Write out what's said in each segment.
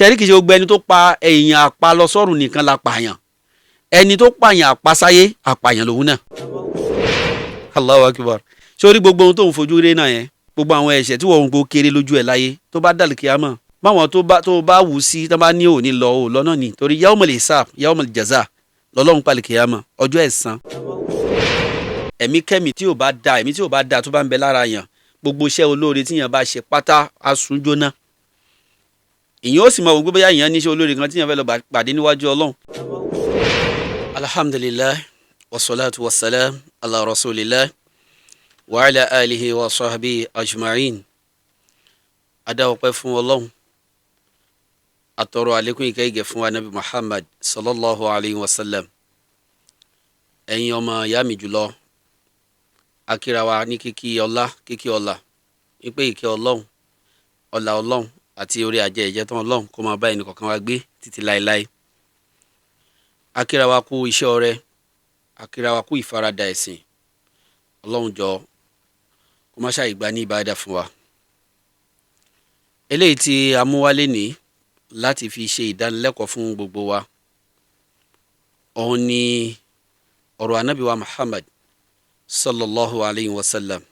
Ṣẹ́rí, kìí ṣe gbogbo ẹni tó pa èèyàn àpa lọ sọ́run nìkan la pààyàn. Ẹni tó pààyàn àpasáyé, àpààyàn lòun náà. Allahu akbar. Sórí gbogbo ohun tó ń fojú rí náà yẹn, gbogbo àwọn ẹ̀ṣẹ̀ tí wọ́n ń gbó kéré lójú ẹ̀ láyé, tó bá dàlù kíámọ̀, báwọn tó bá wù sí, tó bá ní òní lọ ò lọ́nà ni, torí yawmal hisab, yawmal jaza lọ́lọ́run pàlì kíámọ̀, ọjọ́ ẹ̀san. Ẹ̀mí kẹ́mi tí ò bá da, ẹ̀mí tí ò bá da tó bá ń bẹ lára yàn, gbogbo iṣẹ́ olóore tí yàn bá ṣe pátá á sún jóná. Ìyẹn ó sì mọ gbogbo bóyá ìyẹn níṣẹ́ olóore kan tí yàn fẹ́ lọ pàdé níwájú Ọlọ́run. Alhamdulillah, wasalaatu wasalaam ala rasulillah wa ala alihi wa sahbihi ajma'in. Adá ọpẹ́ fún Ọlọ́run, àtọrọ àlékún ìkẹ́ ìgẹ̀ fún anabi Muhammad sallallahu alayhi wa sallam. Ẹ̀yin ọmọ ìyá mi jùlọ, akíra wa ní kíkí ọlá, kíkí ọlá, wípé ìkẹ́ Ọlọ́run, ọlá Ọlọ́run àti orí ajẹ́ ìjẹ́tàn Ọlọ́run kó máa bá ẹnì kọ̀ọ̀kan wa gbé títí láéláé. Akíra wa kú iṣẹ́ ọrẹ, akíra wa kú ìfaradà ẹ̀sìn. Ọlọ́run jọ, kó má ṣàì gbà ní ìbádà fún wa. Eléyìí tí a mú wálé ní láti fi ṣe ìdánilẹ́kọ̀ọ́ fún gbogbo wa, òun ni ọ̀rọ̀ anábì wa Muhammad sallallahu alayhi wa sallam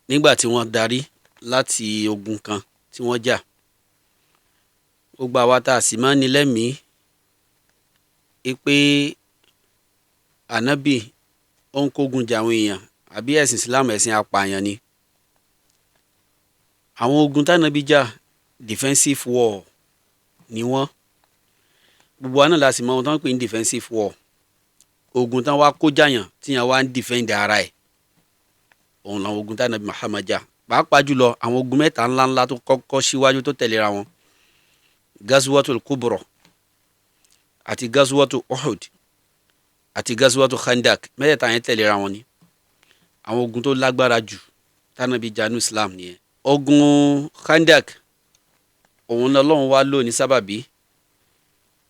nígbà tí wọ́n darí láti ogun kan tí wọ́n jà. Gbogbo àwa tá a sì máa ń ní lẹ́mìí pé ànábì ó ń kógun jà àwọn èèyàn, àbí ẹ̀sìn Islam ẹ̀sìn apààyàn ni. Àwọn ogun tánábì jà, defensive war ni wọ́n. Gbogbo wa náà la sì mọ ohun tó ń pè ní defensive war. Ogun tán wá kó jàyàn tíyàn wá ń defend ara ẹ̀, òun làwọn ogun tánábì Muhammad jà, pàápàá jùlọ àwọn ogun mẹ́ta ńláńlá tó kọ́kọ́ síwájú tó tẹ̀léra wọn: Gazwatul Kubra àti Gazwatu Uhud àti Gazwatu Khandak. Mẹ́tẹ̀ẹ̀ta yẹn tẹ̀léra wọn ni. Àwọn ogun tó lágbára jù tánàbí janu Islam nìyẹn. Ogun Khandak, òun lọ́lọ́run wá lò ní sábàbí,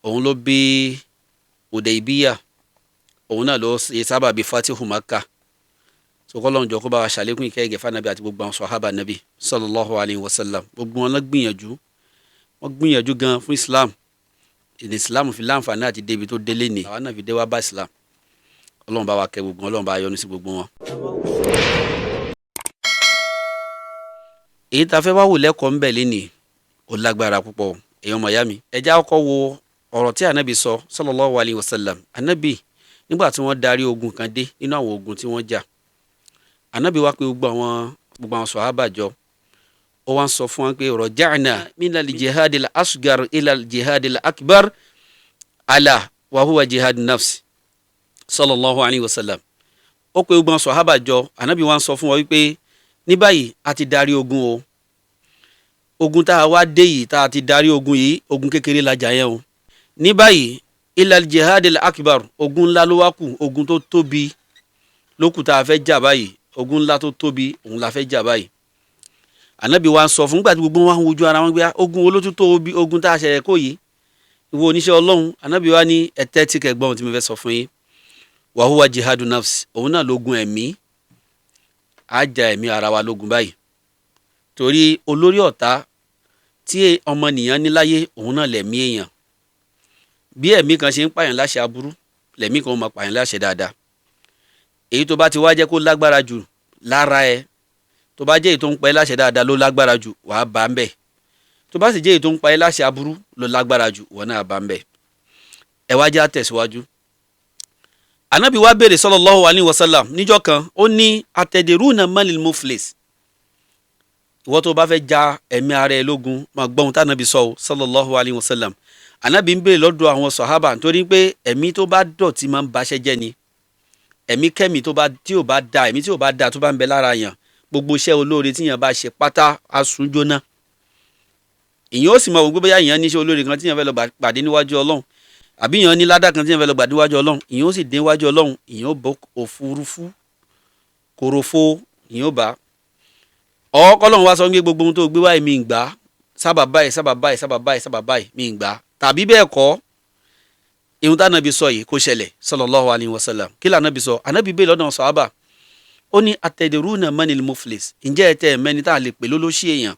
òun ló bí Hudaybiya, òun náà ló ṣe sábàbí Fatihu Makkah. Sọkọlọ́run jọ, kó bá wa ṣàlékún ìkẹ́ ìgẹ̀ fànàbí àti gbogbo àwọn sọ̀hábà nàbí sallallahu alayhi wa sallam. Gbogbo wọn lọ gbìyànjú, wọ́n gbìyànjú gan fún Islam. Ìní Islam fi láǹfààní àti débi tó délé ní, àwa náà fi dé wá bá Islam. Ọlọ́run bá wa kẹ́ gbogbo wọn, Ọlọ́run bá yọ́nú sí gbogbo wọn. Èyí tá a fẹ́ wá wò lẹ́kọ̀ọ́ ńbẹ̀ lénìí, ó lágbára púpọ̀. Èèyàn mọ̀yá mi, ẹ jẹ́ á kọ́kọ́ wo ọ̀rọ̀ tí anabi sọ sallallahu alayhi wa sallam. Anabi nígbà tí wọ́n darí ogun kan dé nínú àwọn ogun tí wọ́n jà, anabi wá pé gbogbo àwọn sọ̀hábà jọ. Ó wá ń sọ fún wọn pé raja'na minal jihadil asgar ilal jihadil akbar, ala wa huwa jihad nafs, sallallahu alayhi wa sallam. Ó pé gbogbo àwọn sọ̀hábà jọ. Anabi wá ń sọ fún wọn wípé ní báyìí, a ti darí ogun o. Ogun tá a wá dé yìí, tá a ti darí ogun yìí, ogun kékeré la jà yẹn o. Ní báyìí, ilal jihadil akbar, ogun ńlá ló wá kù, ogun tó tóbi ló kù tá a fẹ́ jà báyìí. Ogun ńlá tó tóbi, òun la fẹ́ jà báyìí. Ànábì wa ń sọ fún gbàtí gbogbo wọn wojú ara wọn gbé, ogun wo ló tún tóbi, ogun tá a ṣẹ̀ṣẹ̀ kó yìí, ìwọ oníṣẹ́ Ọlọ́run? Ànábì wa ní, ẹ tẹ́tí kẹ́ gbọ́ ohun tí mo fẹ́ sọ fún yín. Wa huwa jihadu nafs, òun náà lógun ẹ̀mí. Á ja ẹ̀mí ara wa lógun báyìí, torí olórí ọ̀tá tí ọmọnìyàn ní láyé, òun náà lẹ̀mí èèyàn. Bí ẹ̀mí kan ṣe ń pààyàn láṣẹ aburú, lẹ̀mí kan ó máa pààyàn láṣẹ dáadáa. Èyí tó bá ti wá jẹ́ kó lágbára jù lára ẹ, tó bá jẹ́ èyí tó ń pa ẹ́ láṣẹ dáadáa ló lágbára jù, wàá bá ń bẹ̀. Tó bá sì jẹ́ èyí tó ń pa ẹ́ láṣẹ aburú ló lágbára jù, wọ́n náà bá ń bẹ̀. Ẹ wá já tẹ̀síwájú. Anabi wa béèrè sallallahu alayhi wa sallam níjọ́ kan, ó ní atadruna manil muflis? Ìwọ tó bá fẹ́ ja ẹ̀mí ara ẹ lógun, máa gbọ́ ohun tánàbí sọ o, sallallahu alayhi wa sallam. Anabi ń béèrè lọ́dọ̀ àwọn sọ̀hábà, nítorí pé ẹ̀mí tó bá dọ̀tí máa ń baṣẹ́ jẹ́ ni. Ẹ̀mí kẹ́mi tó bá tí ò bá da, ẹ̀mí tí ò bá da tó bá ń bẹ lára yàn, gbogbo iṣẹ́ olóore tí yàn bá ṣe pátá á sún jóná. Ìyẹn ó sì mọ gbogbo bóyá ìyẹn níṣẹ́ olóore kan tí yàn fẹ́ lọ pàdé níwájú Ọlọ́run, àbí ìyẹn ní ládà kan tí yàn fẹ́ lọ gbàdé níwájú Ọlọ́run. Ìyẹn ó sì dé níwájú Ọlọ́run, ìyẹn ó bọ́ òfurufú kòròfo, ìyẹn ó bá ọkọlọ́run wá sọ pé gbogbo ohun tó gbé wáyé, mi ń gbà, sábà báyìí, sábà báyìí, sábà báyìí, sábà báyìí, mi ń gbà. Tàbí bẹ́ẹ̀ kọ́, ihun tánàbí sọ yìí kó ṣẹlẹ̀ sallallahu alayhi wa sallam. Kí lànàbí sọ? Ànàbí bẹ́ẹ̀ lọ́dọ̀ sàhábà, ó ní atadruna manil muflis? Ǹjẹ́ ẹ tẹ́ ẹ mẹ́ni tá a lè pè lólóṣì èèyàn?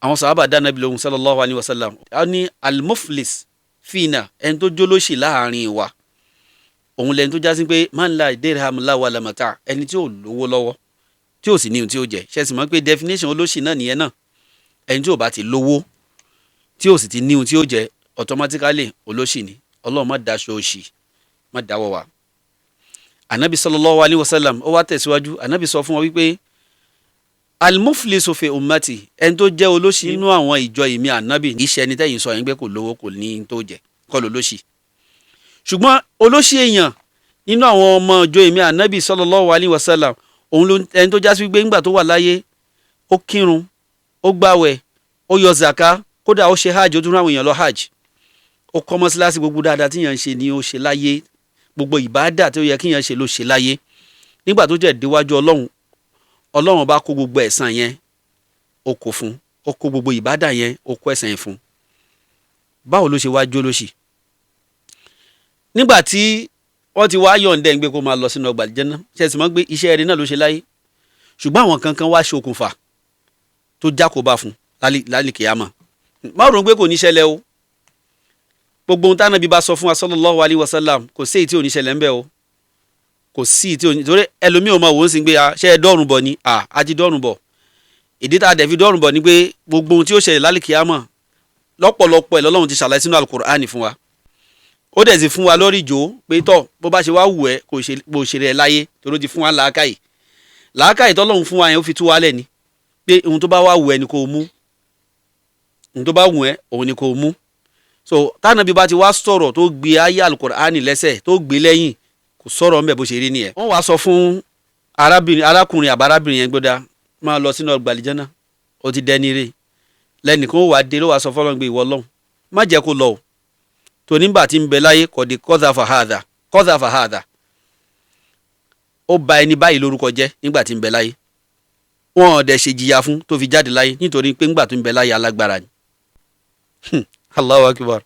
Àwọn sàhábà dá Ànábì lóhùn sallallahu alayhi wa sallam, a ní al-muflis fina, ẹni tó jólóṣì láàrin wa òun lẹni tó jásí pé man la dirham la wala mata, ẹni tí ò lówó lọ́wọ́ tí ò sì ní ohun tí ó jẹ. Ṣe sì mọ̀ pé definition olóṣì náà nìyẹn náà, ẹni tí ò bá ti lówó tí ò sì ti ní ohun tí ó jẹ, automatically olóṣì ni. Ọlọ́run má daṣọ òṣì má dáwọ́ wa. Anabi sallallahu alayhi wa sallam ó wá tẹ̀síwájú. Anabi sọ fún wọn wípé al-muflisu fi ummati, ẹni tó jẹ́ olóṣì nínú àwọn ìjọ ìmí anabi, kì í ṣe ẹni tẹ́yìn sọ yẹn pé kò lówó kò ní tó jẹ kọ́ lólóṣì, ṣùgbọ́n olóṣì èèyàn nínú àwọn ọmọ ìjọ ìmí anabi sallallahu alayhi wa sallam òun ló ẹni tó jásí wípé ńgbà tó wà láyé ó kírun, ó gbàwẹ̀, ó yọ zaka, kódà ó ṣe hajj, ó tún ráwọn èèyàn lọ hajj, ó kọ́ mọ́sálásí, gbogbo dáadáa tíyàn ń ṣe ni ó ṣe láyé, gbogbo ìbáàdà tó yẹ kíyàn ṣe ló ṣe láyé. Nígbà tó jẹ́ déwájú Ọlọ́run, Ọlọ́run bá kó gbogbo ẹ̀san yẹn ó kó fún, ó kó gbogbo ìbáàdà yẹn ó kó ẹ̀san yẹn fún. Báwo ló ṣe wá jólóṣì? Nígbà tí wọ́n ti wá yọ̀ǹdẹ̀ ń gbé kó máa lọ sínú ọgbà àlùjánnà, ṣe sì mọ́ pé iṣẹ́ rẹ̀ náà ló ṣe láyé, ṣùgbọ́n àwọn kankan wá ṣokùnfà tó jákòbá fún lálìkìyàmọ̀. Má rò ó pé kò ní ṣẹlẹ̀ o. Gbogbo ohun tánàbí bá sọ fún wa sallallahu alayhi wa sallam, kò sí èyí tí ò ní ṣẹlẹ̀ ń bẹ̀ o, kò sí èyí tí ò ní, torí ẹlòmíì ò máa wò ó sì ń gbé a ṣe é dọ́rùn bọ̀ ni, a ti dọ́rùn bọ̀. Ìdí tá a dẹ̀ fi dọ́rùn bọ̀ ni pé gbogbo ohun tí ó ṣẹlẹ̀ lálìkìyàmọ̀ lọ́pọ̀lọpọ̀ ẹ̀ lọ́lọ́run ti ṣàlàyé sínú Al-Qur'ani fún wa, ó dẹ̀ sì fún wa lórí ìjó pé tọ́ bó bá ṣe wá wù ẹ́ kò ṣe rẹ̀ láyé, torí ó ti fún wa làákàyè. Làákàyè tọ́lọ́run fún wa yẹn ó fi tú wa lẹ̀ ni pé ohun tó bá wá wù ẹ́ ni kò mú, ohun tó bá wù ẹ́ òun ni kò mú. So tánàbí bá ti wá sọ̀rọ̀ tó gbé ayé Al-Qur'ani lẹ́sẹ̀ tó gbé lẹ́yìn, kò sọ̀rọ̀ ńbẹ̀ bó ṣe rí nìyẹn. Wọ́n wá sọ fún arákùnrin àbárábìnrin yẹn gbọ́dá máa lọ sínú ọgbà àlìjánnà, ó ti dẹni rè. Lẹ́nìkan ó wá dé ló wá sọ fọlọ́n gbé ìwọ Ọlọ́run má jẹ́ kó lọ o, tó nígbà tí ń bẹ láyé kò di kọ́dà fàhádà kọ́dà fàhádà, ó ba ẹni báyìí lórúkọ jẹ́ nígbà tí ń bẹ láyé, wọn ò dẹ̀ ṣe jìyà fún tó fi jáde láyé nítorí pé ńgbà tó ń bẹ láyé alágbára ni. Allahu Akbar.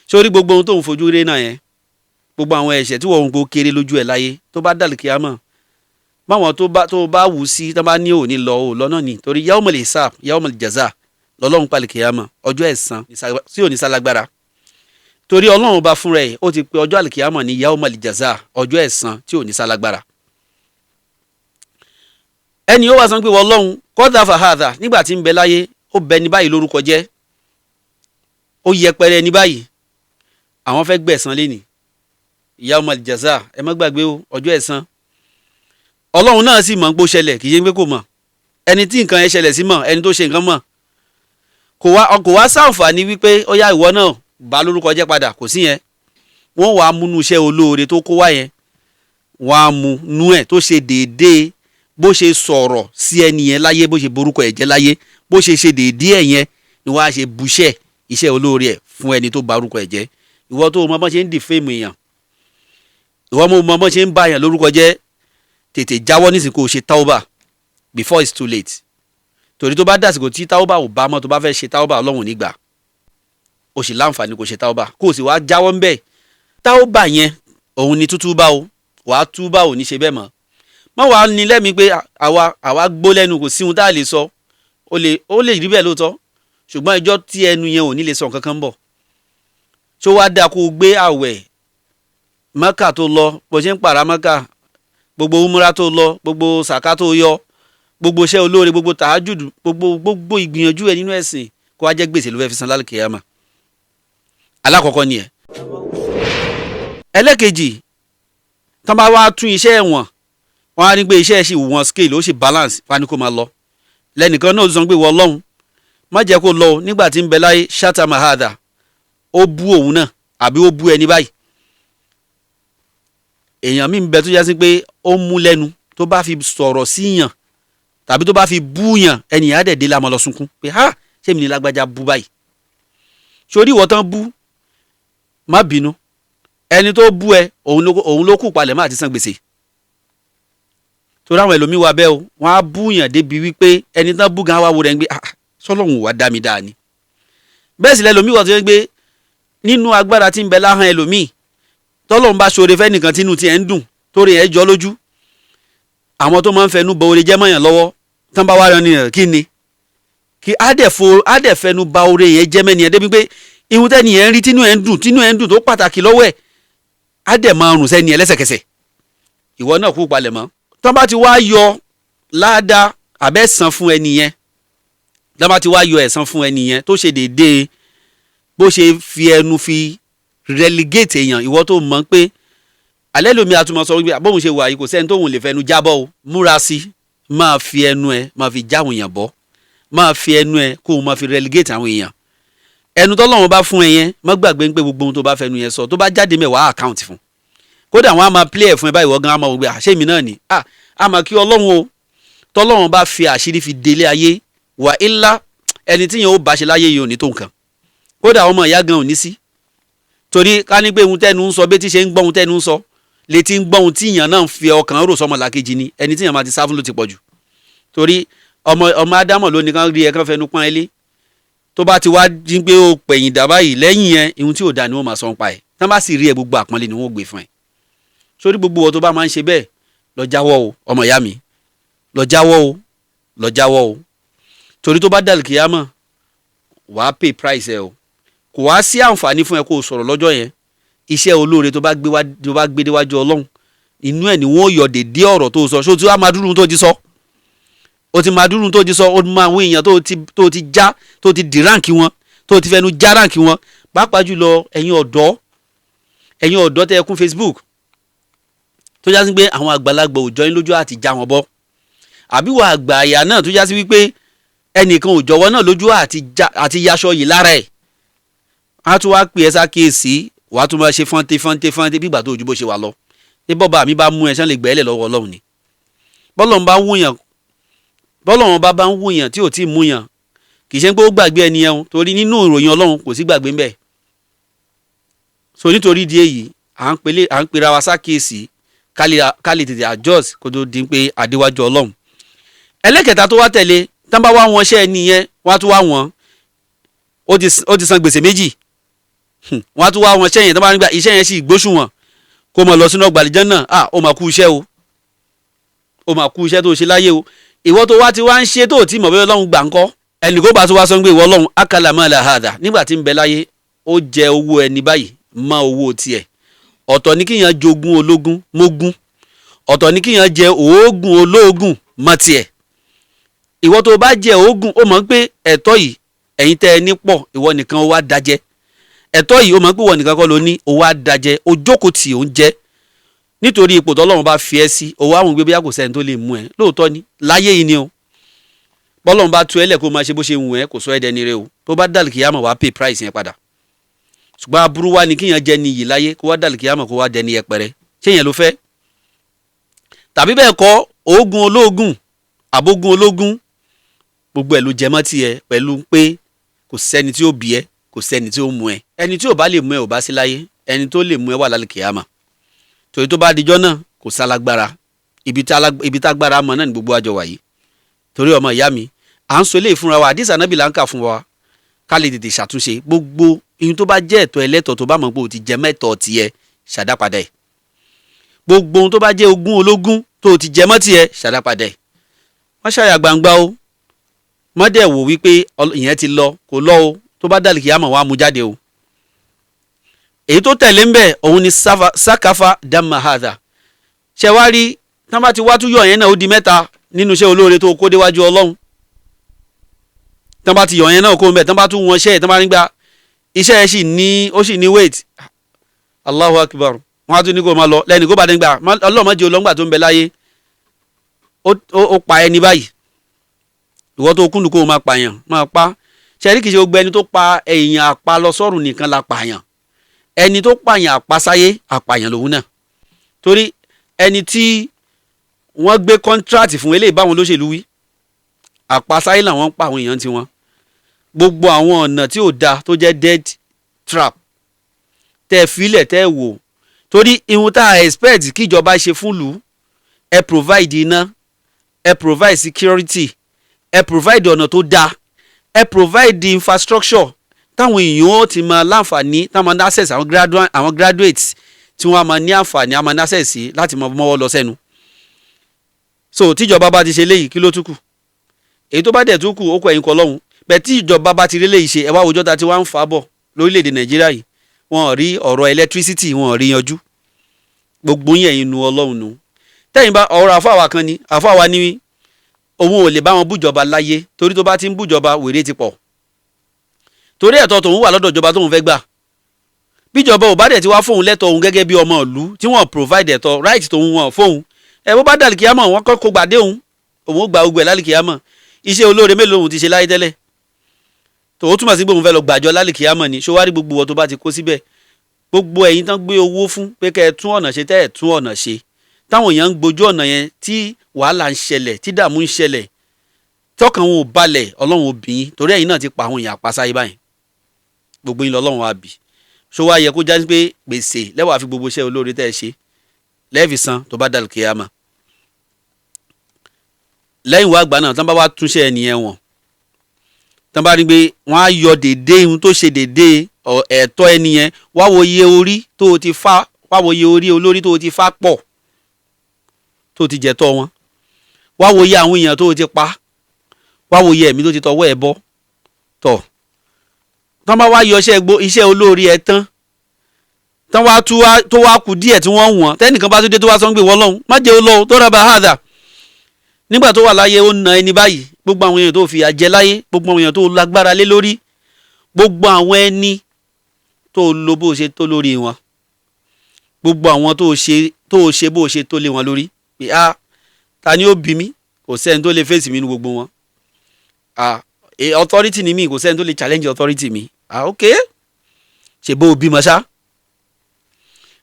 Sórí gbogbo ohun tó ń fojú rí náà yẹn, gbogbo àwọn ẹ̀ṣẹ̀ tí wọ́n ń gbó kéré lójú ẹ̀ láyé, tó bá dàlù kíámọ̀ báwọn tó bá wù sí tó bá ní òní lọ ò lọ́nà ni, torí yaumul hisab yaumul jaza lọ́lọ́run pàlì kíámọ̀, ọjọ́ ẹ̀san sí òní sálágbára, torí Ọlọ́run bá fúnra ẹ̀ ó ti pe ọjọ́ àlìkíámọ̀ ní yaumul jaza, ọjọ́ ẹ̀san tí òní sálágbára. Ẹni ó wá sọ pé Ọlọ́run kọ́dà fàhádà nígbà tí ń bẹ láyé ó bẹ ní báyìí lórúkọ jẹ́, ó yẹpẹrẹ ní báyìí, àwọn fẹ́ gbẹ̀san lẹ́nìí yaumul jaza, ẹ má gbàgbé o, ọjọ́ ẹ̀san. Ọlọ́run náà sì mọ̀ ń pò ṣẹlẹ̀, kì í ṣe pé kò mọ̀, ẹni tí nǹkan yẹn ṣẹlẹ̀ sí mọ̀, ẹni tó ṣe nǹkan mọ̀, kò wá sáǹfààní wípé ó yá ìwọ náà bá lórúkọ jẹ́ padà, kò sí yẹn. Wọ́n wàá múnú iṣẹ́ olóore tó kó wá yẹn, wọ́n á mú nú ẹ̀ tó ṣe déédéé bó ṣe sọ̀rọ̀ sí ẹni yẹn láyé, bó ṣe borúkọ ẹ̀ jẹ́ láyé, bó ṣe ṣe déédéé ẹ̀ yẹn ni wọ́n á ṣe buṣẹ́ iṣẹ́ olóore ẹ̀ fún ẹni tó ba orúkọ ẹ̀ jẹ́. Ìwọ tó mọ bọ́n ṣe ń dìfẹ́mù èèyàn, ìwọ mọ bọ́n ṣe ń bá èèyàn lórúkọ jẹ́, tètè jáwọ́ nísìnyí kó o ṣe tauba before it's too late. Torí tó bá dàsìkò tí tauba ò bá mọ́, tó bá fẹ́ ṣe tauba Ọlọ́run nígbà, o sì láǹfààní kó ṣe tauba, kó o sì wá jáwọ́ ń bẹ̀. Tauba yẹn òun ni tútúbá o, wàá túbá ò ní ṣe bẹ́ẹ̀ mọ́. Má wàá ní lẹ́mìí pé àwa gbó lẹ́nu, kò sí ohun tá a lè sọ, ó lè rí bẹ́ẹ̀ lóòótọ́, ṣùgbọ́n ìjọ́ tí ẹnu yẹn ò ní lè sọ nǹkan kan bọ̀. Ṣó wá dáa kó o gbé àwẹ̀ Mẹ́kà tó lọ, bó ṣe ń pàrà Mẹ́kà, gbogbo umra tó lọ, gbogbo sàká tó yọ, gbogbo iṣẹ́ olóore, gbogbo tàájùd, gbogbo ìgbìyànjú ẹ nínú ẹ̀sìn, kó wá jẹ́ gbèsè ló fẹ́ fi san lálùkìyámà. Alákọ̀ọ́kọ́ ni ẹ̀. Ẹlẹ́kejì, tán bá wá tún iṣẹ́ ẹ̀wọ̀n, wọ́n á rí pé iṣẹ́ ṣì wọ́n scale, ó sì balance, fani kó máa lọ. Lẹ́nìkan náà sọ pé wọ́n lọ́hùn má jẹ́ kó lọ nígbà tí ń bẹ láyé ṣáta mahada, ó bú òun náà àbí ó bú ẹni báyìí. Èèyàn mi ń bẹ tó yá sí pé ó mú lẹ́nu tó bá fi sọ̀rọ̀ sí yàn tàbí tó bá fi bú yàn, ẹnìyàn á dẹ̀ dé lámọ̀ lọ sunkún pé ha ṣé mi ní lágbájá bú báyìí. Sórí ìwọ tán bú, má bínú, ẹni tó bú ẹ òun ló kù palẹ̀ má ti san gbèsè. Torí àwọn ẹlòmíì wà bẹ́ẹ̀ o, wọ́n á bú yàn débi wípé ẹni tán bú gan wá wo rẹ̀ ń gbé ah sọlọ́hún wà dá mi dáa ni. Bẹ́ẹ̀ sì lẹ́lòmíì wà tó yẹ pé nínú agbára tí ń bẹ láhàn ẹlòmíì, tọ́lọ́hún bá ṣoore fẹ́ nìkan tínú tiẹ̀ ń dùn torí ẹ̀ jọ lójú, àwọn tó máa ń fẹnu bọ oore jẹ́ mọ́yàn lọ́wọ́ tán bá wá rán ni kí ni Kí á dẹ̀ fo, á dẹ̀ fẹnu ba oore yẹn jẹ́ mẹ́ni yẹn débi pé ihun tẹ́ni yẹn ń rí, tínú ẹ̀ ń dùn, tínú ẹ̀ ń dùn tó pàtàkì lọ́wọ́ ẹ̀, á dẹ̀ máa rùn sẹ́ni yẹn lẹ́sẹ̀kẹsẹ̀. Ìwọ náà kú palẹ̀ mọ́. Tọ́ bá ti wá yọ láàdá àbẹ́sàn fún ẹni yẹn, tọ́ bá ti wá yọ ẹ̀san fún ẹni yẹn tó ṣe déédéé bó ṣe fi ẹnu fi relegate èèyàn, ìwọ tó mọ̀ pé alẹ́ lomi àtúmọ̀ sọ wípé bóun ṣe wà yìí, kò sẹ́ni tóun lè fẹnu jábọ́ o. Múra sí, máa fi ẹnu ẹ máa fi já àwọn èèyàn bọ́, máa fi ẹnu ẹ kó o máa fi relegate àwọn èèyàn. Ẹnu tọ́lọ́run bá fún ẹ yẹn, má gbàgbé pé gbogbo ohun tó bá fẹnu yẹn sọ, tó bá jáde mẹ́wàá, account fún. Kódà wọn á máa play ẹ̀ fún ẹ báyìí, wọ́n gan á máa wò pé àṣé mi náà ni á máa kí Ọlọ́run o. Tọ́lọ́run bá fi àṣírí fi délé ayé wà ilá, ẹni tí yẹn ó bá ṣe láyé yìí ò ní tó nǹkan. Kódà ọmọ ìyá gan ò ní sí, torí ká ní pé ohun tẹ́nu ń sọ, bí tí ṣe ń gbọ́ ohun tẹ́nu ń sọ, létí ń gbọ́ ohun tí èèyàn náà ń fi ọkàn rò sọmọ làkejì ni, ẹni tí èèyàn máa ti sá fún ló ti pọ̀ jù. Torí ọmọ ádámọ̀ ló ní kán rí ẹ, kán fẹnu pọ́n ẹ lé. Tó bá ti wá dín pé ó pẹ̀yìn dà báyìí, lẹ́yìn yẹn, ihun tí ò da ni wọ́n máa sọ ń pa ẹ̀. Tán bá sì rí ẹ, gbogbo àpọ́nlé ni wọ́n gbé fún ẹ. Sórí gbogbo wọn tó bá máa ń ṣe bẹ́ẹ̀, lọ jáwọ́ o, ọmọ ìyá mi, lọ jáwọ́ o, lọ jáwọ́ o, torí tó bá dàlù kíyámọ̀, wàá pay price ẹ o. Kò wá sí àǹfààní fún ẹ kó o sọ̀rọ̀ lọ́jọ́ yẹn. Iṣẹ́ olóore tó bá gbé wá, tó bá gbé déwájú Ọlọ́run, inú ẹ̀ ni wọ́n yọ dédé ọ̀rọ̀ tó sọ. Ṣó tí wàá máa dúró tó ti sọ? O ti máa dúró tó ti sọ. O máa àwọn èèyàn tó ti já, tó ti dì rank wọn, tó ti fẹnu já rank wọn. Pàápàá jùlọ ẹ̀yin ọ̀dọ́, ẹ̀yin ọ̀dọ́ tẹ́ ẹ kún Facebook, tó já sí pé àwọn àgbàlagbà ò jọ yín lójú àti já wọn bọ́, àbí wà àgbà àyà náà tó já sí wípé ẹnìkan ò jọ̀wọ́ náà lójú àti yaṣọ yìí lára ẹ̀, á tún wá pè ẹ́ sákèésí, wàá tún máa ṣe fọ́nté fọ́nté fọ́nté bí ìgbà tó ojú bó ṣe wà lọ. Ní bọ́ba mi bá mú ẹ sán lè gbẹ́lẹ̀ lọ́wọ́ Ọlọ́run ni. Bọ́lọ́run bá wúyàn, bọ́lọ́run bá ń wúyàn tí ò tí ì múyàn, kì í ṣe pé ó gbàgbé ẹni yẹn o, torí nínú ìròyìn Ọlọ́run kò sí gbàgbé ńbẹ̀. So nítorí ìdí èyí, à ń pera wa sákèésí ká lè tètè adjust kó tó di pé adéwájú Ọlọ́run. Ẹlẹ́kẹta tó wá tẹ̀lé, tán bá wá wọn ṣẹ́ ẹni yẹn, wọ́n á tún wá wọn, ó ti san gbèsè méjì. Wọ́n á tún wá wọn ṣẹ́ yẹn, tán bá nígbà iṣẹ́ yẹn sì gbóṣùwọ̀n kó mọ̀ lọ sínú ọgbà àlìjánnà. À, ó máa kú iṣẹ́ o, ó máa kú iṣẹ́ tó ṣe láyé o. Ìwọ tó wá ti wá ń ṣe tó tí mọ̀ bẹ́ẹ̀, Ọlọ́run gbà ń kọ́. Ẹnì kó bá tún wá sọ pé ìwọ Ọlọ́run, akala mala hadha, nígbà tí ń bẹ láyé, ó jẹ owó ẹni báyìí mọ́ owó tiẹ̀. Ọ̀tọ̀ ní kíyàn jogún ológun mógún, ọ̀tọ̀ ní kíyàn jẹ òógùn olóògùn mọ́ tiẹ̀. Ìwọ tó bá jẹ òógùn, ó mọ̀ pé ẹ̀tọ́ yìí, ẹ̀yin tẹ́ ẹ ní pọ̀, ìwọ nìkan ó wá dájẹ́. Ẹ̀tọ́ yìí, ó mọ̀ pé ìwọ nìkan kọ́ ló ní, ó wá dájẹ́, ó jókòó tì, ó ń jẹ́ nítorí ipò tọ́lọ́run bá fi ẹ́ sí. Owó àwọn gbé bóyá kò sẹ́ni tó lè mú ẹ lóòótọ́ ni láyé yìí ni o. Bọ́lọ́run bá tú ẹ lẹ̀ kó máa ṣe bó ṣe wù ẹ́, kò sọ ẹ́ dẹni rẹ o. Tó bá dàlù kíyàmọ̀, wàá pay price yẹn padà. Ṣùgbọ́n aburú wá ní kíyàn jẹ́ niyì láyé, kó wá dàlù kíyàmọ̀, kó wá dẹni yẹpẹrẹ. Ṣé yẹn ló fẹ́? Tàbí bẹ́ẹ̀ kọ́, oògùn olóògùn àbógun ológun, gbogbo ẹ̀ ló jẹ mọ́ tiẹ̀, pẹ̀lú pé kò sẹ́ni tí ó bí ẹ, kò sẹ́ni tí ó mú ẹ. Ẹni tí ò bá lè mú ẹ ò bá sí láyé, ẹni tó lè mú ẹ wà lálẹ́ kíyàmọ̀. Torí tó bá dijọ́ náà, kò sálágbára. Ibi tágbára mọ náà ní gbogbo àjọ wà yìí. Torí ọmọ ìyá mi, à ń sọ eléyìí fúnra wa, àdìsá nábì là ń kà fún wa, ká lè tètè ṣàtúnṣe. Gbogbo ihun tó bá jẹ́ ẹ̀tọ́ ẹlẹ́tọ̀ tó bá mọ̀ pé o ti jẹ mẹ́tọ̀ tiẹ̀, ṣàdápadà ẹ̀. Gbogbo ohun tó bá jẹ́ ogún ológun tó o ti jẹ mọ́ tiẹ̀, ṣàdápadà ẹ̀. Wọ́n ṣàyà gbangba o, mọ́dẹ̀ wò wípé ìyẹn ti lọ, kò lọ o. Tó bá dàlí kìyàmọ̀, wàá mú jáde o. Èyí tó tẹ̀lé ń bẹ̀, òun ni sakafa damahada. Ṣe wá rí, tán bá ti wá tún yọ̀ yẹn náà, ó di mẹ́ta nínú iṣẹ́ olóore tó kó déwájú Ọlọ́run. Tán bá ti yọ̀ yẹn náà kó ń bẹ̀, tán bá tún wọn ṣẹ́ ẹ̀, tán bá nígbà iṣẹ́ ẹ̀ sì ní, ó sì ní weight, Allahu Akbar, wọ́n á tún ní kó máa lọ. Lẹ́nu kó bá dé gbà, Ọlọ́run má jẹ́ olóńgbà tó ń bẹ láyé, ó pa ẹni báyìí. Ìwọ tó kúndùn kó o máa pààyàn, máa pa. Ṣe rí, kìí ṣe gbogbo ẹni tó pa èèyàn àpa lọ sọ́run nìkan la pààyàn. Ẹni tó pààyàn àpasáyé, àpààyàn lòun náà, torí ẹni tí wọ́n gbé contract fún eléyìí, báwọn olóṣèlú wí, àpasáyé làwọn ń pa àwọn èèyàn tiwọn. Gbogbo àwọn ọ̀nà tí ò da tó jẹ́ dead trap tẹ́ ẹ filẹ̀, tẹ́ ẹ wò, torí ihun tá a expect kíjọba ṣe fún lù, ẹ provide iná, ẹ provide security, ẹ provide ọ̀nà tó dáa, ẹ provide the infrastructure táwọn èèyàn ó ti máa láǹfààní, táwọn máa ní access, àwọn graduates tí wọ́n á máa ní àǹfààní, á máa ní access sí láti máa mọ́wọ́ lọ sẹ́nu. So tíjọba bá ti ṣe léyìí, kí ló tún kù? Èyí tó bá dẹ̀ tún kù, ó kọ ẹ̀yìn kọ lọ́hùn. Bẹ́ẹ̀ tí ìjọba bá ti rí léyìí ṣe, ẹ wá wòjọ́ ta ti wá ń fa bọ̀ lórílẹ̀‐èdè Nàìjíríà yìí, wọn rí ọ̀rọ̀ electricity, wọn rí yanjú. Gbogbo yẹn inú Ọlọ́run nu. Tẹ́yìn bá ọ̀rọ̀ àfáwà kan ni, àfáwà ni òun ò lè bá wọn bújọba láyé, torí tó bá ti ń bújọba wèrè ti pọ̀, torí ẹ̀tọ́ tòun wà lọ́dọ̀ ìjọba tóun fẹ́ gbà. Bíjọba ò bá dẹ̀ ti wá fóun lẹ́tọ̀ òun gẹ́gẹ́ bí ọmọ ìlú tí wọ́n provide ẹ̀tọ́ right tòun wọn fóun, ẹ bó bá dàlí kíámọ̀, wọ́n kọ́ kó gbàdé òun, òun ó gba gbogbo ẹ̀ lálẹ́ kíámọ̀. Iṣẹ́ olóore mélòó òun ti ṣe láyé tẹ́lẹ̀ tó o túmọ̀ sí pé òun fẹ́ lọ gbàjọ lálẹ́ kíámọ̀ ni? Ṣó wá rí gbogbo wọn tó bá ti kó síbẹ̀, gbogbo ẹ̀yin tán gbé owó fún pé kẹ́ ẹ tún ọ̀nà ṣe, tẹ́ ẹ tún ọ̀nà ṣe, táwọn èèyàn ń gbójú ọ̀nà yẹn, tí wàhálà ń ṣẹlẹ̀, tí dààmú ń ṣẹlẹ̀, tọkàn wọn ò balẹ̀, Ọlọ́run ò bí yín, torí ẹ̀yin náà ti pa àwọn èèyàn àpasáyé báyìí. Gbogbo yín lọ́lọ́run á bì. Ṣó wá yẹ kó jásí pé gbèsè lẹ́wàá fi gbogbo iṣẹ́ olóore tẹ́ ẹ ṣe lẹ́ẹ̀fì san tó bá dàlù kíyámà? Lẹ́yìn wá gbà náà, tán bá wá túnṣe ẹnìyẹn wọ̀n, tán bá rí pé wọ́n á yọ dédé ihun tó ṣe dédé ẹ̀tọ́ ẹnìyẹn, wá wo iye orí tó o ti fá, wá wo iye orí olórí tó o ti fá pọ̀ tó o ti jẹ̀tọ́ wọn, wá wo iye àwọn èèyàn tó o ti pa, wá wo iye ẹ̀mí tó ti tọwọ́ ẹ̀ bọ́ tọ̀. Tán bá wá yọ iṣẹ́ olóore ẹ̀ tán, tán wá tú tó wá kù díẹ̀ tí wọ́n wọ̀n, tẹ́nìkan bá tún dé tó wá sọ ń gbé wọ́n lọ́hùn, má jẹ́ olóhùn tó rábà hàdà nígbà tó wà láyé, ó na ẹni báyìí. Gbogbo àwọn èèyàn tó fìyà jẹ láyé, gbogbo àwọn èèyàn tó lágbára lé lórí, gbogbo àwọn ẹni tó lo bó ṣe tó lórí wọn, gbogbo àwọn tó ṣe bó ṣe tó lé wọn lórí pé a ta ni ó bí mi, kò sẹ́ni tó lè fèsì mi nínú gbogbo wọn, ah, authority ni mi, kò sẹ́ni tó lè challenge authority mi. Ah, ok, ṣe bó o bímọ ṣá,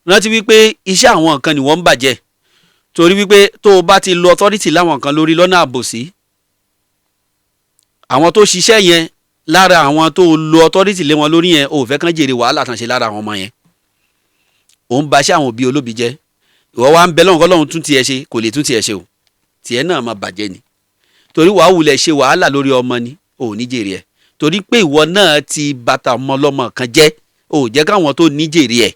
rántí wípé iṣẹ́ àwọn nǹkan ni wọ́n ń bàjẹ́, torí wípé tó o bá ti lo authority láwọn kan lórí lọ́nà àbòsí, àwọn tó ṣiṣẹ́ yẹn lára àwọn tó lo authority lé wọn lórí yẹn, ò fẹ́ kán jèrè wàhálà tàn ṣe lára àwọn ọmọ yẹn. Ò ń baṣẹ́ àwọn òbí olóbi jẹ́. Ìwọ wa ń bẹ lọ́hùn kọ́lọ́hún tún tiẹ̀ ṣe, kò lè tún tiẹ̀ ṣe o, tiẹ̀ náà máa bàjẹ́ ni, torí wàá wulẹ̀ ṣe wàhálà lórí ọmọ ni, ò ní jèrè ẹ̀, torí pé ìwọ náà ti bàtà ọmọ ọlọ́mọ kan jẹ́. Ò jẹ́ káwọn tó ní jèrè ẹ̀,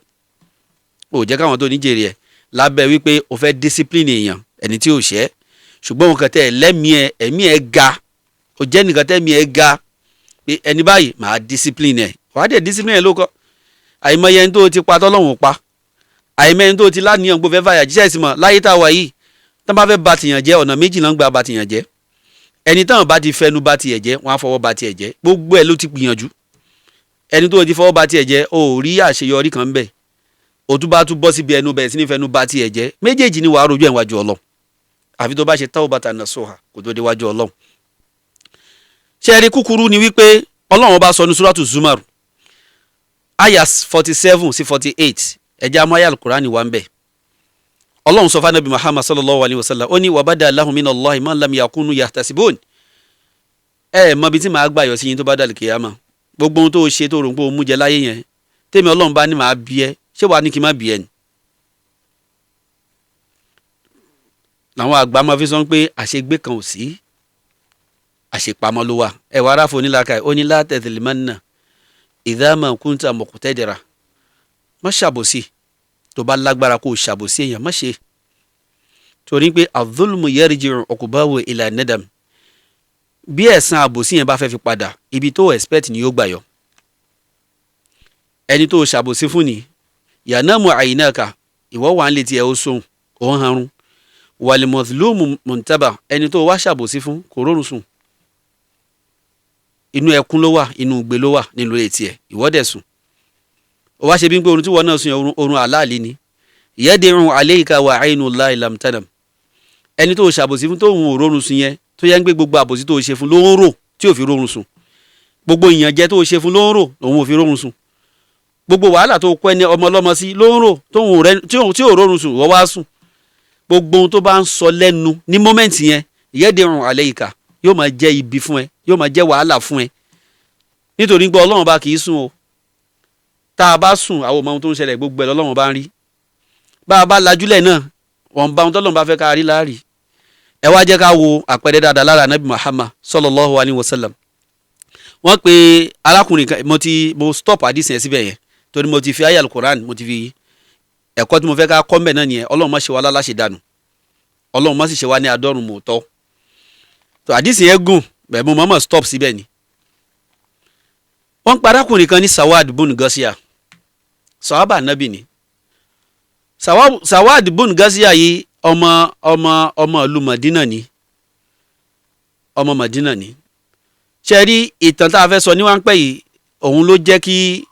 ò jẹ́ káwọn tó ní jèrè ẹ̀, lábẹ́ wípé o fẹ́ discipline èèyàn, ẹni tí ò ṣẹ́, ṣùgbọ́n òun kàn tẹ́ ẹ lẹ́mìí ẹ, ẹ̀mí ẹ ga, o jẹ́ nìkan tẹ́mí ẹ ga pé ẹni báyìí màá discipline ẹ̀, wàá dẹ̀ discipline ẹ̀ ló kọ́. Àìmọye ẹni tó ti pa tọ́lọ́hún pa, àìmọye ẹni tó ti láníyàn gbó fẹ́ fàyà jíṣẹ́ ìsìnmọ̀ láyé tá a wà yìí. Tán bá fẹ́ ba tìyàn jẹ́, ọ̀nà méjì náà ń gba ba tìyàn jẹ́. Ẹni táwọn bá ti fẹnu ba tiẹ̀ jẹ́, wọ́n á fọwọ́ ba tiẹ̀ jẹ́. Gbogbo ẹ̀ ló ti gbìyànjú. Ẹni tó ti fọwọ́ ba tiẹ̀ jẹ́, o ò rí àṣeyọrí kan bẹ́ẹ̀, o tún bá tún bọ́ síbi ẹnu bẹ̀rẹ̀ sí ní fẹnu ba tiẹ̀ jẹ́. Méjèèjì ni wàá rojú ẹ̀ wájú Ọlọ́run, àfi tó bá ṣe tawbatan nasuha kò tó déwájú Ọlọ́run. Ṣe rí kúkúrú ni wípé Ọlọ́run bá sọ ní suratu Zumar aya 47 sí 48. Ẹ̀jẹ̀ amú aya alukurani wà ń bẹ̀. Ọlọ́run sọ fún anabi Muhammad sallallahu alayhi wa sallam, ó ní wabada lahum minallahi ma lam yakunu yahtasibun. Ẹ mọ ibi tí màá gbà yọ sí yín tó bá dàlù kìyàmà. Gbogbo ohun tó o ṣe tó rò pé o mú jẹ láyé yẹn, tèmi Ọlọ́run bá ní màá bí ẹ, ṣé wàá ní kí n má bí ẹ ni? Làwọn àgbà máa fi sọ pé àṣegbé kan ò sí, àṣepamọ́ ló wà. Ẹ wàá ráfò onílàkà, ó ní la tadhlimanna idha ma kunta muqtadira. Má ṣàbòsí tó bá lágbára kó o ṣàbòsí èèyàn, má ṣe, torí pé adh-dhulmu yarji'u uqbahu ila nadam. Bí ẹ̀san àbòsí yẹn bá fẹ́ fi padà, ibi tó expect ni yóò gbà yọ. Ẹni tó ṣàbòsí fún ni yanamu aynaka, ìwọ wà ń lè tiẹ̀, ó sóhun ó ń hanrun. Wal-madhlumu muntaba, ẹni tó wá ṣàbòsí fún kò rórun sùn, inú ẹkún ló wà, inú ìgbé ló wà nílùú etí ẹ̀, ìwọ dẹ̀ sùn. Ó wá ṣe bí pé orun tí wọ́n náà sùn yẹn orun àláàlí ni. Yad'u alayka wa aynu Allahi lam tanam. Ẹni tó ṣàbòsí fún tóun ò rórun sùn yẹn, tó yẹ ń gbé gbogbo àbòsí tó ṣe fún ló ń rò tí ò fi rórun sùn, gbogbo ìyànjẹ tó ṣe fún ló ń rò òun ò fi rórun sùn, gbogbo wàhálà tó kọ́ ẹni ọmọ ọlọ́mọ sí ló ń rò tóun rẹ tí ò rórun sùn, wọ́n wá sùn. Gbogbo ohun tó bá ń sọ lẹ́nu ní moment yẹn, yad'u alayka, yóò máa jẹ́ ibi fún ẹ, yóò máa jẹ́ wàhálà fún ẹ, nítorí pé Ọlọ́run bá kì í sùn o. Tá a bá sùn, àwọn ọmọ ohun tó ń ṣẹlẹ̀ gbogbo ẹ̀ lọ́lọ́run bá ń rí. Bá a bá lajúlẹ̀ náà, wọ́n bá ohun tọ́lọ́run bá fẹ́ ká rí láàrí. Ẹ wá jẹ́ ká wo àpẹẹrẹ dáadáa lára anabi Muhammad sallallahu alayhi wa sallam. Wọ́n pe arákùnrin kan, mo stop àdìsí yẹn síbẹ̀ yẹn torí mo ti fi ayé alukoran, mo ti fi ẹ̀kọ́ tí mo fẹ́ ká kọ́ mbẹ̀ náà nìyẹn. Ọlọ́run má ṣe wá láláṣẹ dànù, Ọlọ́run má sì ṣe wá ní adọ́run mòótọ́. Tó àdìsí yẹn gùn bẹ́ẹ̀, mo mọ̀ọ́mọ̀ stop síbẹ̀ ni. Wọ́n ń pa arákùnrin kan ní Sawad bun Ghasia, sahaba Nabi ni Sawad bun Ghasia yìí. Ọmọ ìlú Madina ni, ọmọ Madina ni. Ṣe rí ìtàn tá a fẹ́ sọ ní wá ń pẹ́ yìí, òun ló jẹ́ kí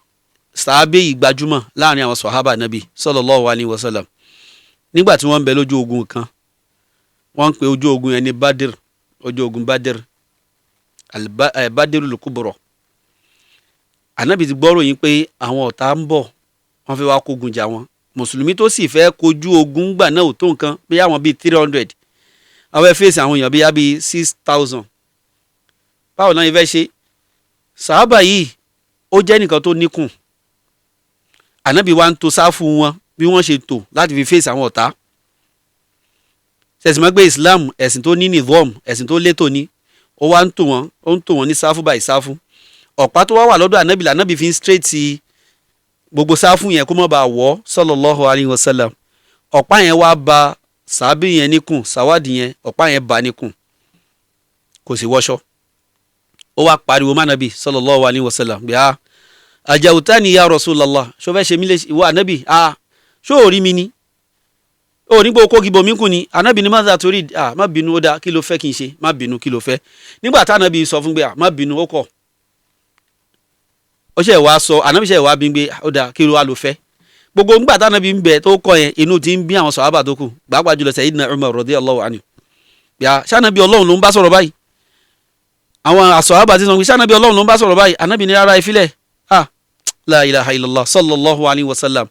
sàábé yìí gbajúmọ̀ láàrin àwọn sọ̀hábà Nabi sallallahu alayhi wa sallam. Nígbà tí wọ́n ń bẹ lójú ogun kan, wọ́n ń pe ojú ogun yẹn ní Badr, ojú ogun Badr, Badr al-Kubra. Ànábì ti gbọ́rọ̀ yín pé àwọn ọ̀tá ń bọ̀, wọ́n fẹ́ wá kógun jà wọ́n. Mùsùlùmí tó sì fẹ́ kojú ogun gbà náà ò tó nǹkan, bí àwọn bíi 300, àwọn fẹ́ fèsì àwọn èèyàn bíi 6,000. Báwo náà yìí fẹ́ ṣe? Sàábà yìí, ó jẹ́ nìkan tó níkùn. Ànábì wa ń to sáfù wọn bí wọ́n ṣe tò láti fi fèsì àwọn ọ̀tá. Ṣẹ̀sìn mọ́ pé Islam, ẹ̀sìn tó ní nìvọ́m, ẹ̀sìn tó létò ni. Ó wá ń tò wọ́n, ó ń tò wọ́n ní sáfù báyìí sáfù. Ọ̀pá tó wá wà lọ́dọ̀ Ànábì lànábì fi ń straight gbogbo sáfù yẹn kó má bàa wọ̀, sallallahu alayhi wa sallam. Ọ̀pá yẹn wá ba sàábì yẹn níkùn, sàwádìí yẹn, ọ̀pá yẹn bá níkùn, kò sì wọṣọ. Ó wá pariwo mánàbì sallallahu alayhi wa sallam bí a àjàwùtá ni ya Rasulallah, ṣó fẹ́ ṣe mí lè ìwọ Ànábì? A ṣó ò rí mi ni? Ó ní pé okó gibò mí kù ni. Ànábì ní má dà torí à, má bínú, ó dáa, kí ló fẹ́ kí n ṣe? Má bínú, kí ló fẹ́? Nígbà tá Ànábì sọ fún pé à, má bínú, ó kọ̀, ó ṣe wá sọ. Ànábì ṣe wá bí gbé, ó dáa, kí ló wá ló fẹ́? Gbogbo ńgbà tá Ànábì ń bẹ tó kọ yẹn, inú ti ń bí àwọn sàhábà tó kù, pàápàá jùlọ Sayyidina Umar radiyallahu anhu. Yà sànàbí Ọlọ́run ló ń bá sọ̀rọ̀ báyìí? Àwọn sàhábà ti sọ pé sànàbí Ọlọ́run ló ń bá sọ̀rọ̀ báyìí? Ànábì ní rárá, ìfilẹ̀. Ah, la ilaha illallah, sallallahu alayhi wa sallam,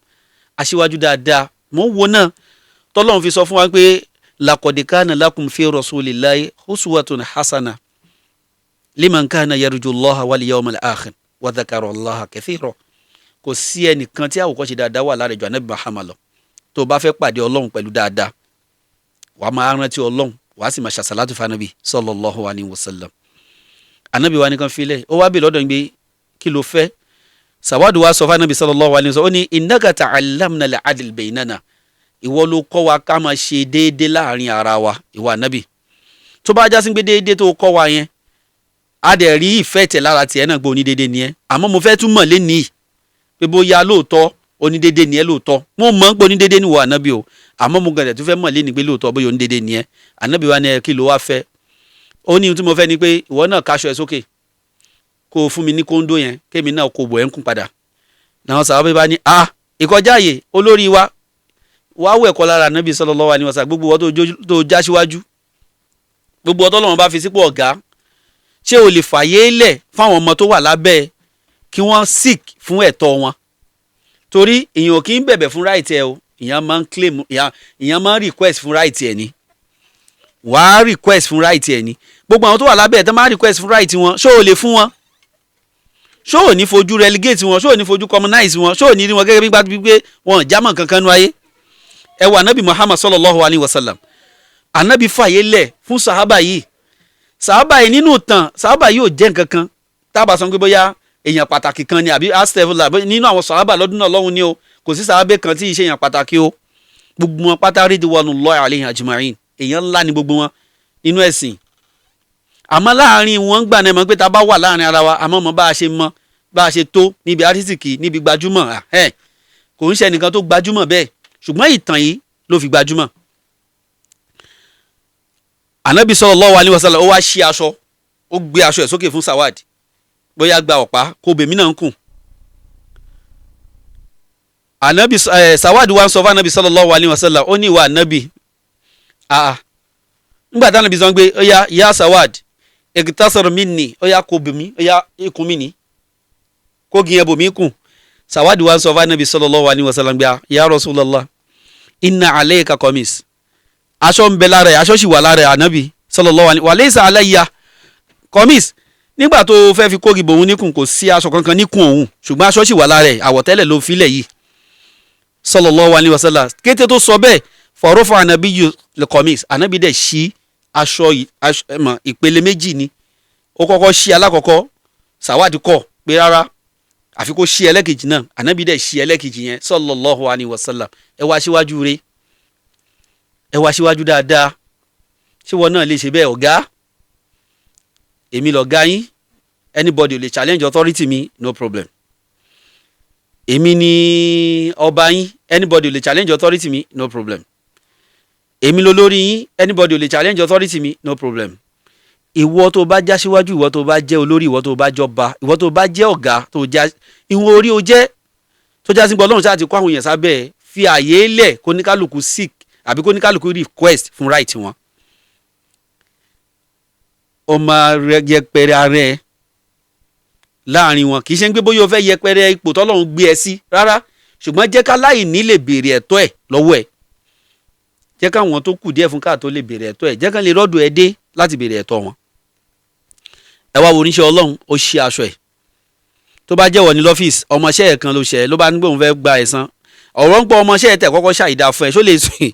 aṣíwájú dáadáa. Mò ń wo náà tọ́lọ́run fi sọ fún wa pé laqad kana lakum fi rasulillahi uswatun hasana liman kana yarju Allaha wal yawmal akhir wa dhakara Allaha kathira. Kò sí ẹnìkan tí àwòkọ́ṣe dáadáa wà lára ìjọ Ànábì Muhammad lọ. Tó o bá fẹ́ pàdé Ọlọ́run pẹ̀lú dáadáa, wàá máa rántí Ọlọ́run, wàá sì máa ṣàṣàlátù fanabi sallallahu alayhi wa sallam. Ànábì wa nìkan filẹ̀, ó wá bí lọ́dọ̀ gbé, kí ló fẹ́? Sàwádìí wa sọ fún Ànábì sallallahu alayhi wa sallam, ó ní innaka ta'allamna al-adl baynana, ìwọ ló kọ́ wa ká máa ṣe déédé láàrin ara wa, ìwọ Ànábì. Tó bá jásí pé déédé tó kọ́ wa yẹn, a dẹ̀ rí ìfẹ́ tẹ̀ lára tiẹ̀ náà pé onídéédé ni ẹ́, àmọ́ mo fẹ́ tún mọ̀ lénìí pé bóyá lóòótọ́ onídéédé ni ẹ́ lóòótọ́. Mo mọ̀ pé onídéédé ni ìwọ Ànábì o, àmọ́ mo gàdẹ̀ tó fẹ́ mọ̀ lénìí pé lóòótọ́ bóyá onídéédé ni ẹ́. Ànábì wa ni ẹ kí ló wá fẹ́? Ó ní tí mo fẹ́ ni pé ìwọ náà káṣọ ẹ sókè, kó o fún mi ní kóńdó yẹn, kémi náà kó bọ̀ ẹ́ ń kún padà. Làwọn sàbẹ̀ bá ní a ìkọjá àyè olórí wa wàá wẹ̀ kọ́ lára Ànábì sallallahu alaihi wasallam. Gbogbo wọn tó já síwájú, gbogbo ọtọ́ lọ́wọ́n bá fi sípò ọ̀gá, ṣé o lè fàyè lẹ̀ fáwọn ọmọ tó wà lábẹ́ kí wọ́n seek fún ẹ̀tọ́ wọn? Torí èèyàn ò kí ń bẹ̀bẹ̀ fún right ẹ o, èèyàn máa ń claim, èèyàn máa ń request fún right ẹ ni. Wàá request fún right ẹ ni. Gbogbo àwọn tó wà lábẹ́ ẹ̀ tó máa request fún right wọn, ṣé o lè fún wọn? Ṣé ò ní fojú relegate wọn? Ṣé ò ní fojú commonize wọn? Ṣé ò ní rí wọn gẹ́gẹ́ bí gbàgbé pé wọn ò jámọ́ kankan nu ayé? Ẹ wà Anabi Muhammad sallallahu alayhi wa sallam, Anabi fàyè lẹ̀ fún sahaba yìí. Sahaba yìí, nínú tàn sahaba yìí ò jẹ́ nǹkan kan tábà sọ pé bóyá èèyàn pàtàkì kan ni àbí astagfirullah nínú àwọn sahaba lọ́dún náà lọ́hùn ni o. Kò sí sahaba kan tí ì ṣe èèyàn pàtàkì o. Gbogbo wọn pátá, ridwanullahi alayhim ajma'in, èèyàn ńlá ni gbogbo wọn nínú ẹ̀sìn. Àmọ́ láàrin wọn gbà náà mọ̀ pé tá a bá wà láàrin ara wa, àmọ́ mọ̀ bá a ṣe mọ̀ bá a ṣe tó níbi arísìkì, níbi gbajúmọ̀ ẹ̀, kò ń ṣe ẹnìkan tó gbajúmọ̀ bẹ́ẹ̀, ṣùgbọ́n ìtàn yìí ló fi gbajúmọ̀. Ànábì sallallahu alaihi wasallam, ó wá ṣí aṣọ, ó gbé aṣọ ẹ̀ sókè fún Sawad, bóyá gba ọ̀pá kó bèmí náà ń kùn. Ànábì Sawad wa ń sọ fún Ànábì sallallahu alaihi wasallam, ó ní ìwà Ànábì, àà, nígbà tí Ànábì sọ pé ó yá, ya Sawad iktasar minni, ó yá kó bèmí, ó yá ikùn mi ní kó gìyẹn bòmí kùn. Sawad wa ń sọ fún Ànábì sallallahu alaihi wasallam gbé, ya Rasulullah, inna alayka qamis, aṣọ ń bẹ lára ẹ̀, aṣọ sì wà lára ẹ̀, Ànábì sallallahu alaihi wa laysa alayya qamis. Nígbà tó fẹ́ fi kógi bòun níkùn, kò sí aṣọ kankan níkùn òun, ṣùgbọ́n aṣọ sì wà lára ẹ̀, àwọ̀tẹ́lẹ̀ ló filẹ̀ yìí, sallallahu alaihi wasallam. Kété tó sọ bẹ́ẹ̀, farafa ànábì qamis, Ànábì dẹ̀ ṣí aṣọ. Ìpele méjì ni ó kọ́kọ́ ṣí. Alákọ̀ọ́kọ́, Sàwádìí kọ̀ pé rárá, àfi kó ṣí ẹlẹ́kejì náà. Ànábì dẹ̀ ṣí ẹlẹ́kejì yẹn, sallallahu alaihi wasallam. Ẹ wá síwájú re, ẹ wá síwájú dáadáa. Ṣé wọn náà lè ṣe bẹ́ẹ̀? Ọ̀gá, èmi lọ̀gá yín. Anybody ò lè challenge authority mi, no problem. Èmi ni ọba yín, anybody ò lè challenge authority mi, no problem. Èmi lolórí yín, anybody ò lè challenge authority mi, no problem. Ìwọ tó bá já síwájú, ìwọ tó bá jẹ́ olórí, ìwọ tó bá jọba, ìwọ tó bá jẹ́ ọ̀gá, tó já ìwọ̀n orí o jẹ́, tó já sí pé Ọlọ́run ṣáà ti kó àwọn èèyàn sábẹ́ ẹ̀, fi àyè lẹ̀ kó ní kálukú seek àbí kó ní kálukú request fún right wọn. Ó máa yẹpẹrẹ ara ẹ láàrin wọn. Kì í ṣe ń gbé bóyá o fẹ́ yẹpẹrẹ ipò tọ́lọ́run gbé ẹ sí rárá, ṣùgbọ́n jẹ́ ká láì ní lè béèrè ẹ̀tọ́ ẹ̀ lọ́wọ́ ẹ̀, jẹ́ káwọn tó kù díẹ̀ fún káàtó lè béèrè ẹ̀tọ́ ẹ̀, jẹ́ ká lè rọ́dọ̀ ẹ dé láti béèrè ẹ̀tọ́ wọn. Ẹ wá wo oníṣẹ́ Ọlọ́run, ó ṣí aṣọ ẹ̀. Tó bá jẹ́wọ́ ní lọ́fíìsì, ọmọọṣẹ́ ẹ̀ kan ló ṣẹ̀, ló bá ní gbóhùn fẹ́ gba ẹ̀san. Ọ̀rọ̀ ń pọ̀, ọmọọṣẹ́ ẹ̀ tẹ̀ kọ́kọ́ ṣàìdá fún ẹ, ṣó lè sùn?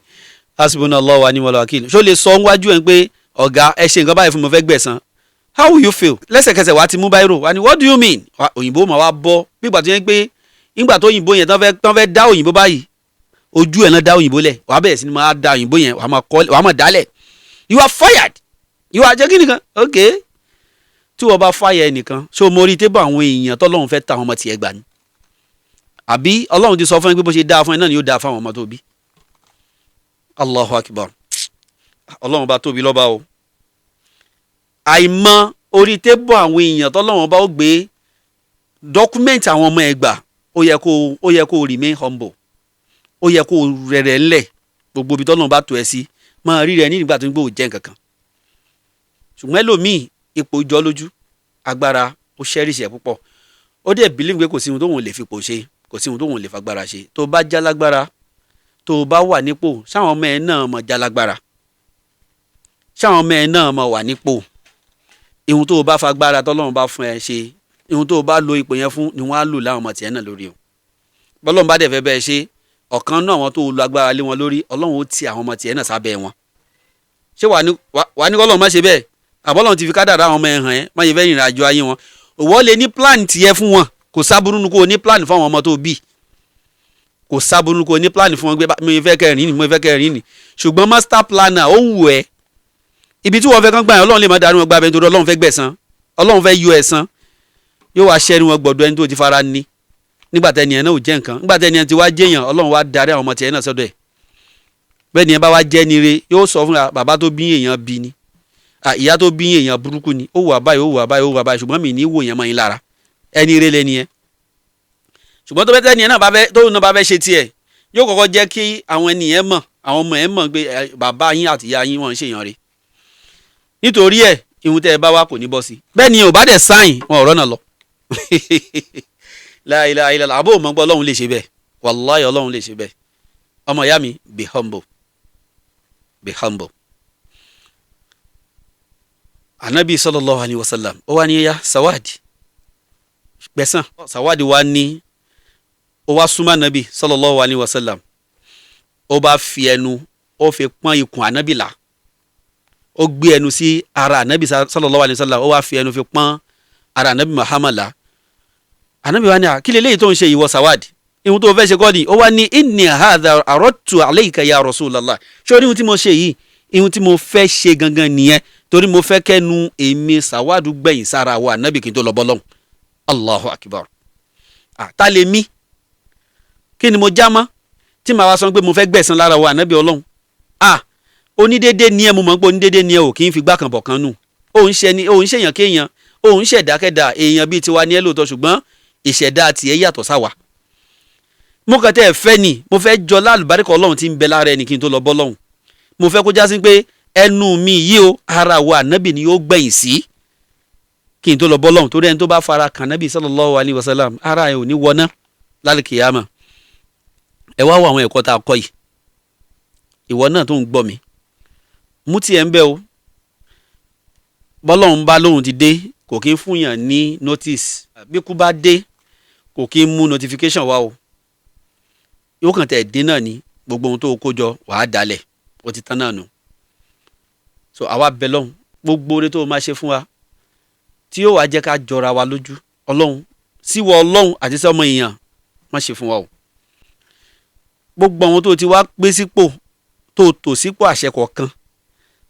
Hasbunallahu wa ni'mal wakil. Ṣó lè sọ wájú ẹ̀ pé ọ̀gá, ẹ ṣe nǹkan báyìí fún mi, mo fẹ́ gbẹ̀san? How will you feel? Lẹ́sẹ̀kẹsẹ̀ wàá ti mú báírò wà ní, "What do you mean?" Òyìnbó mà wá bọ́ nígbà tó yẹn pé nígbà tó òyìnbó yẹn tán fẹ́ dá òyìnbó báyìí, ojú ẹ̀ náà dá òyìnbó lẹ̀, wàá bẹ̀rẹ̀ sí ni máa dá òyìnbó yẹn, wàá máa kọ́, wàá máa dálẹ̀. You are fired, you are jẹ́ kí nìkan. Ok, tí wọ́n bá fire ẹnìkan, ṣé o mọ orí table àwọn èèyàn tọ́lọ́run fẹ́ ta àwọn ọmọ tiẹ̀ gbà ni? Àbí Ọlọ́run ti sọ fún ẹ pé bó ṣe dáa fún ẹ náà ni yóò dáa fún àwọn ọmọ tó bí? Allahu akbar! Ọlọ́run bá tóbi lọ́ba o. Àìmọ̀ orí table àwọn èèyàn tọ́lọ́run bá ó gbé document àwọn ọmọ ẹ gbà, ó yẹ kó remain humble, ó yẹ kó rẹ̀rẹ̀ ńlẹ̀. Gbogbo ibi tọ́lọ́run bá tó ẹ sí, máa rí rẹ ní ìgbà tó ń gbé ò jẹ́ nǹkan kan. Ṣùgbọ́n ẹlòmíì, ipò jọ lójú, agbára ó cherish ẹ̀ púpọ̀, ó dẹ̀ believe pé kò sí ohun tóun lè fipò ṣe, kò sí ohun tóun lè fagbára ṣe. Tó bá jálágbára, tó bá wà nípò, sáwọn ọmọ ẹ náà mọ̀ jálágbára, sáwọn ọmọ ẹ náà mọ̀ wà nípò. Ihun tó o bá fagbára tọ́lọ́run bá fún ẹ ṣe, ihun tó o bá lo ipò yẹn fún ni wọ́n á lò láwọn ọmọ tiẹ̀ náà lórí o. Bọ́lọ́run bá dẹ̀ fẹ́ bẹ́ẹ̀ ṣe, ọ̀kan náà àwọn tó o lo agbára lé wọn lórí, Ọlọ́run ó ti àwọn ọmọ tiẹ̀ náà sábẹ́ wọn. Ṣé wàá ní kọ́lọ́run má ṣe bẹ́ẹ̀? Àbọ́lọ́run ti fi kádàrá àwọn ọmọ ẹ̀ hàn ẹ́, má ṣe fẹ́ rìnrìn àjò ayé wọn. Òwò lè ní plan tiẹ̀ fún wọn, kò sábúrú nu kó o ní plan fún àwọn ọmọ tó bí, kò sábúrú nu kó o ní plan fún wọn gbé mo fẹ́ kẹrin ni, mo fẹ́ kẹrin ni. Ṣùgbọ́n master planner, ó wù ẹ́, ibi tí wọ́n fẹ́ kán gbà yẹn, Ọlọ́run lè má darí wọn gbà bẹ́ẹ̀, nítorí Ọlọ́run fẹ́ gbẹ̀san, Ọlọ́run fẹ́ yọ ẹ̀san, yóò wá ṣẹ́ni wọn gbọ̀dọ̀ ẹni tó ti fara ní nígbà tẹ́ni ẹ̀ náà ò jẹ́ nǹkan. Nígbà tẹ́ni ẹ̀ ti wá jẹ́yàn, Ọlọ́run wá darí àwọn ọmọ tiẹ̀ náà sọ́dọ̀ ẹ̀. Bẹ́ẹ̀ ni ẹ bá wá jẹ́ ni re, yóò sọ fún wa, bàbá tó bí èèyàn bí ni, ìyá tó bí èèyàn burúkú ni, ó wà báyìí, ó wà báyìí, ó wà báyìí, ṣùgbọ́n mi ní wò yẹn mọ́ yín lára, ẹni re lẹni yẹn. Ṣùgbọ́n tó bẹ́ tẹ́ni yẹn náà bá fẹ́, tóun náà bá fẹ́ ṣe tiẹ̀, yóò kọ́kọ́ jẹ́ kí àwọn ẹni yẹn mọ̀, àwọn ọmọ ẹ̀ mọ̀ pé bàbá yín àti ìyá yín wọ́n ń ṣèyàn re, nítorí ẹ̀ ìhun tẹ́ ẹ bá wá kò ní bọ́ sí. Bẹ́ẹ̀ ni ò bá dẹ̀ sáyìn wọn ọ̀rọ̀ náà lọ. La ilaha illallah! Àbó mọ̀ gbọ́, Ọlọ́run lè ṣe bẹ́ẹ̀, wàláyé, Ọlọ́run lè ṣe bẹ́ẹ̀. Ọmọ ìyá mi, be humble, be humble. Anabi sallallahu alayhi wa sallam, ó wá ní ya Sawadi, gbẹ̀sán. Sawadi wá ní ó wá súnmọ́ anabi sallallahu alayhi wa sallam, ó bá fi ẹnu, ó fi pọ́n ikùn anabi là, ó gbé ẹnu sí ara anabi sallallahu alayhi wa sallam, ó wá fi ẹnu fi pọ́n ara anabi Muhammad là. Anabi wa ní, à kí leléyìí tó ń ṣe, ìwọ Sawadi? Ihun tó fẹ́ ṣe kọ́ ni. Ó wá ní, inni hadha aradtu alayka ya Rasulallah. Ṣé o ní ihun tí mo ṣe yìí, ihun tí mo fẹ́ ṣe gangan nìyẹn, torí mo fẹ́ kẹ́nu èmi Sawadu gbẹ̀yìn sára wa anabi kí n tó lọ bọ́lọ́hùn. Allahu akbar! Ta lè mí? Kí ni mo já mọ́ tí màá wá sọ pé mo fẹ́ gbẹ̀san lára wa anabi Ọlọ́hun? Ah, onídéédé ni ẹ, mo mọ̀ pé onídéédé ni ẹ, ò kì í fi gbá kan bọ̀ kan nù. Òun ṣe ni òun ṣèyàn kéèyàn, òun ṣẹ̀dákẹ́dà èèyàn bíi tiwa ní ẹ lóòótọ́, ṣùgbọ́n ìṣẹ̀dá tiẹ̀ yàtọ̀ sáwa. Mo kàn tẹ́ ẹ fẹ́ ni, mo fẹ́ jọ lálùbáríkà Ọlọ́run tí ń bẹ lára ẹni kí n tó lọ bọ́ lọ́hùn. Mo fẹ́ kó já sí pé ẹnu mi yìí o, ara wa ànábì ni yóò gbẹ̀yìn sí kí n tó lọ bọ́ lọ́hùn, torí ẹni tó bá fara kàn nábì sallallahu alaihi wasallam, ara ẹ̀ ò ní wọná lálùkìyàmà. Ẹ wá wo àwọn ẹ̀kọ́ tá a kọ́ yìí. Ìwọ náà tó ń gbọ́ mi, mú tiẹ̀ ń bẹ́ o. Bọ́lọ́hún bá lóhun ti dé, kò kí ń fúnyàn ní notice. Bí kú bá dé, kò kí ń mú notification wá o, yóò kàn tẹ̀ dé náà ni. Gbogbo ohun tó kó jọ, wàá dalẹ̀, ó ti tán náà nù. So àwa bẹ lọ́hùn, gbogbo oore tó o máa ṣe fún wa tí yóò wá jẹ́ ká jọra wa lójú, Ọlọ́run, síwọ Ọlọ́run àti sọmọ èèyàn, má ṣe fún wa o. Gbogbo àwọn tó ti wá pé sípò, tó tò sípò àṣẹ kọ̀ọ̀kan,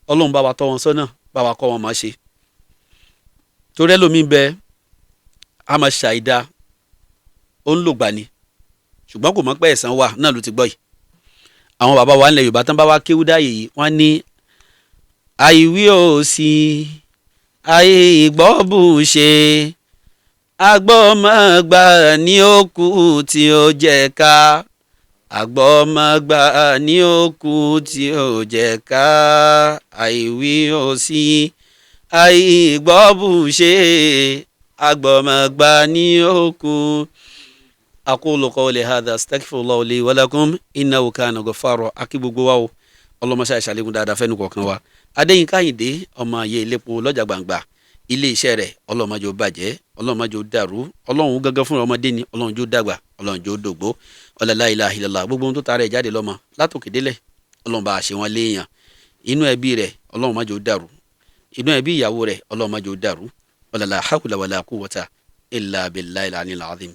Ọlọ́run, bá wa tọ́ wọn sọ́nà, bá wa kọ́ wọn máa ṣe, torí ẹlòmíín bẹ. A máa ṣàìdá, ó ń lògbà ni, ṣùgbọ́n kò mọ̀ pé ẹ̀san wà náà ló ti gbọ́ yìí. Àwọn bàbá wa ńlẹ̀ Yorùbá tán bá wá kéwú dáyè yìí, wọ́n ní àìwí ò sí, àìgbọ́ bù ṣe, agbọ́mọgbà ní òkú tí ó jẹ́ ká, agbọ́mọgbà ní òkú tí ó jẹ́ ká, àìwí ò sí, àìgbọ́ bù ṣe, agbọ́mọgbà ní òkú. Aqulu qawli hadha, astaghfirullah li wa lakum, innahu kana ghaffara. Akí gbogbo wa o, ọlọmọṣẹ́ àṣàlẹ́gùn dáadáa fẹ́nu kọ̀ọ̀kan wa. Adéyínká Àyìndé, ọmọ ayé ilépo lọ́jà gbangba, ilé iṣẹ́ rẹ̀ ọlọ́mọdé ó bàjẹ́, ọlọ́mọdé ó dàrú. Ọlọ́run gángan fúnra ọmọdé ni, Ọlọ́run jó dàgbà, Ọlọ́run jó dògbó. La ilaha illallah. Gbogbo ohun tó taara ẹ̀ jáde lọ́mọ látòkè délẹ̀, Ọlọ́run bá a ṣe wọn léèyàn. Inú ẹbí rẹ̀, Ọlọ́run má jẹ́ ó dàrú. Inú ẹbí ìyàwó rẹ̀, Ọlọ́run má jẹ́ ó dàrú. La hawla wala quwwata illa billahil aliyyil azim.